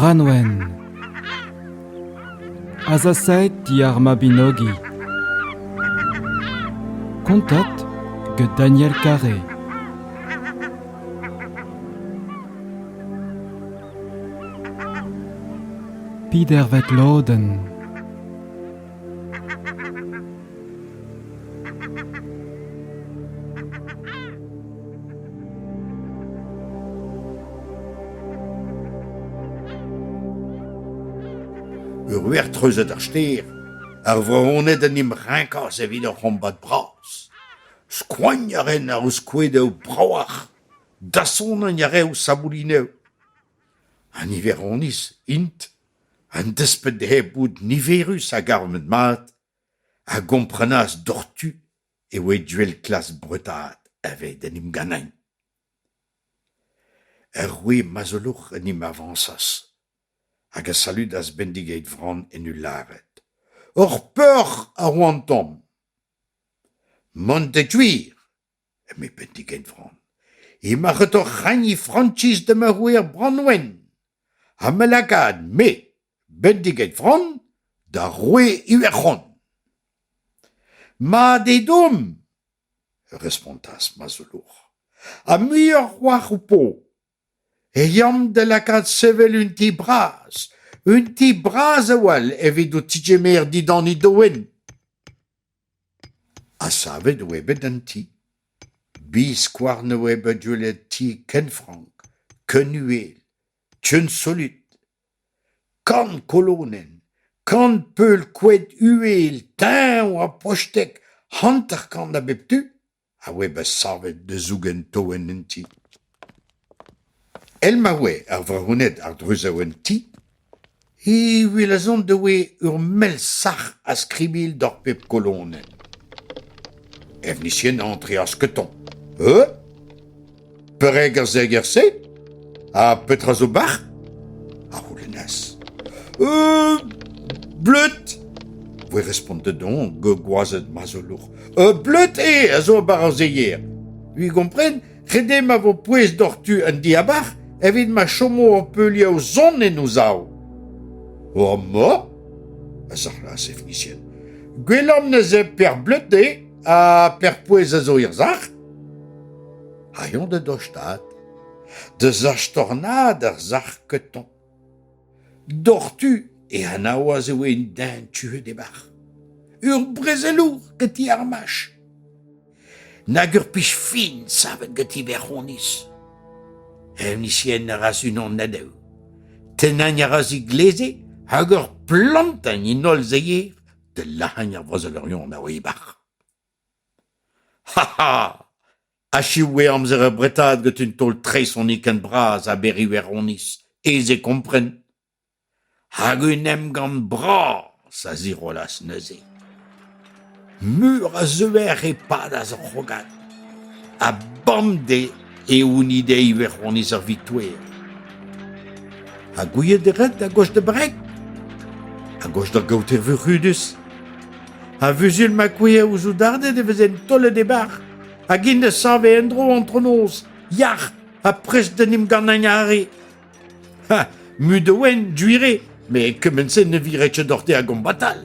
Branwen. Azasaet diàr Mabinogi. Kontet get Daniel Carré. Pedervet lodenn. Ur wech treuzet ar stêr, ar Vretoned en em renkas evit ur c'hombat bras. Skoagn a raent ar skoedoù bravoc'h, dassoniñ a rae o saboulineù. An Iwerzhoniz, int, en desped dezhe bout niverus hag armet mat, a gomprenas doc'htu e oa gwell klask breutaat aveit en em gannañ. Ar roue Mazelouc'h en em avañsas hag a saludas Bendigeidfran en ul lâret : Ur peoc'h a c'hoantaomp ! Mont da gwir, eme Bendigeidfran, emaoc'h o reiñ frankiz da ma roue ar Brannwenn ha ma lakaat me, Bendigeidfran, da roue Iwerzhon. Mat eo deomp, a respontas Mazelouc'h, ha muioc'h c'hoazh ho po. E yamp da lakaat sevel un ti bras, un ti bras a-walc'h evit ho tigemer dindan e doenn. Ha savet e oa bet an ti. Biskoazh ne oa bet gwelet ti ken frank, ken uhel, ken solut. Kant kolonenn, kant peul koad uhel, teñv ha postek, hanter-kant a bep tu, a oa bet savet da zougen toenn an ti. Èl ma oa ar Vretoned àr dreuzoù an ti e welazont e oa ur mell sac'h a-skrilh doc'h pep kolonenn. Evnisien a antreas getoñ. Euh ? Perak ar zeger-se ? Ha petra zo bac'h ? a c'houlennas. Euh, bleud ! voe respontet dezhañ gant gwazed Mazelouc'h. Euh, bleud eo a zo war ar seier. Evit kompren, ret eo ma vo pouez doc'htu an diabarzh evit ma chomo ar peulioù sonn en o sav. Oh ma ! a sac'hlas Efnisien. Gwelloc'h neuze per bleud eo ha per pouez a zo er sac'h. Ha eñ da dostaat, da zastornaat ar sac'h gantañ. Doc'htu e anaouas e oa un den tuet e-barzh. Ur brezelour ganti ar mach. Nag ur pich fin savet ganti Iwerzhoniz. Evnisien a ras unan anezho. Tennañ a ras e gleze hag ur plantañ en holl seier da lazhañ ar vrezelourion a oa e-barzh. Ha ha ! Achiu eo amzer ar breutaat gant un taol tresonig ken bras a-berzh Iwerzhoniz, aes eo kompren. Hag un emgann bras a zirollas neuze. Meur a zeuer e padas ar c'hrogad, ha bemdez e ounide Iwerzhoniz ar viktoer. Ha gouiet e ret a-gost da Breg, a-gost d'ar gaoter vurzhudus. A-vuzul ma kouezhe o soudarded e vezent taolet e-barzh hag int a save en-dro antronoz, yac'h ha prest d'en em gannañ arre. Ha mut e oant, gwir eo, met kement-se ne vire ket doc'hte a gombatal.